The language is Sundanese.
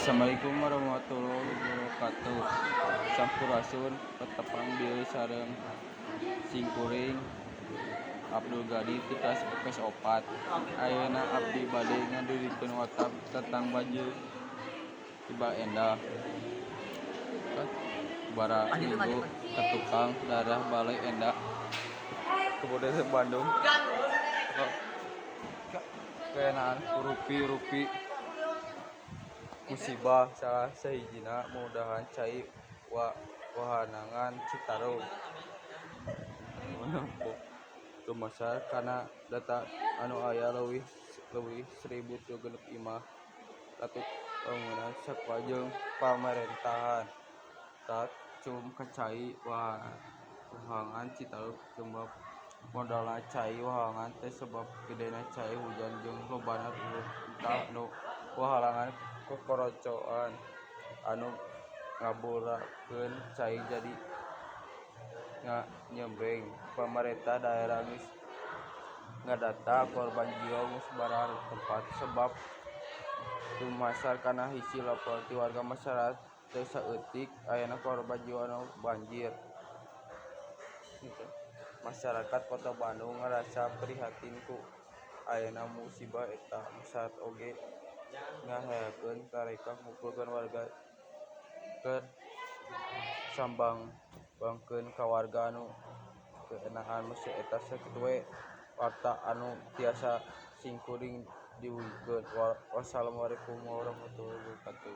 Assalamualaikum warahmatullahi wabarakatuh. Sampurasun, patepang deui sareng simkuring Abdul Gani ti kelas IPS 4. Ayeuna abdi bade ngadugikeun warta tentang banjir di Baleendah. Sabaraha minggu katukang, daerah Baleendah, Kabupaten Bandung kaenaan ku rupi-rupi musibah, salah sahijina mudahan cai wahangan Citarum. Dumasar kana data anu aya, leuwih 1.006 imah ratus bangunan sakola jeung pamarentahan tacum ka cai wahangan Citarum. Penyebab modalna cai wahangan teh sabab gedena cai hujan jeung lobana runtah nu ngahalangan kokorocoan anu ngaburakeun cai jadi nyembeng. Pamarentah daerah geus ngadata korban jiwa ku sababaraha tempat, sabab dumasar kana hasil laporan ti warga masyarakat teu saeutik ayana korban jiwa anu banjir. Masyarakat Kota Bandung ngarasa prihatin ku ayana musibah eta. Masyarakat oge ngahayakeun tareka ngumpulkeun warga keur sumbangkeun ka warga anu kaenaan musibah eta. Sakitu we warta anu tiasa simkuring dugikeun. Wassalamualaikum warahmatullahi wabarakatuh.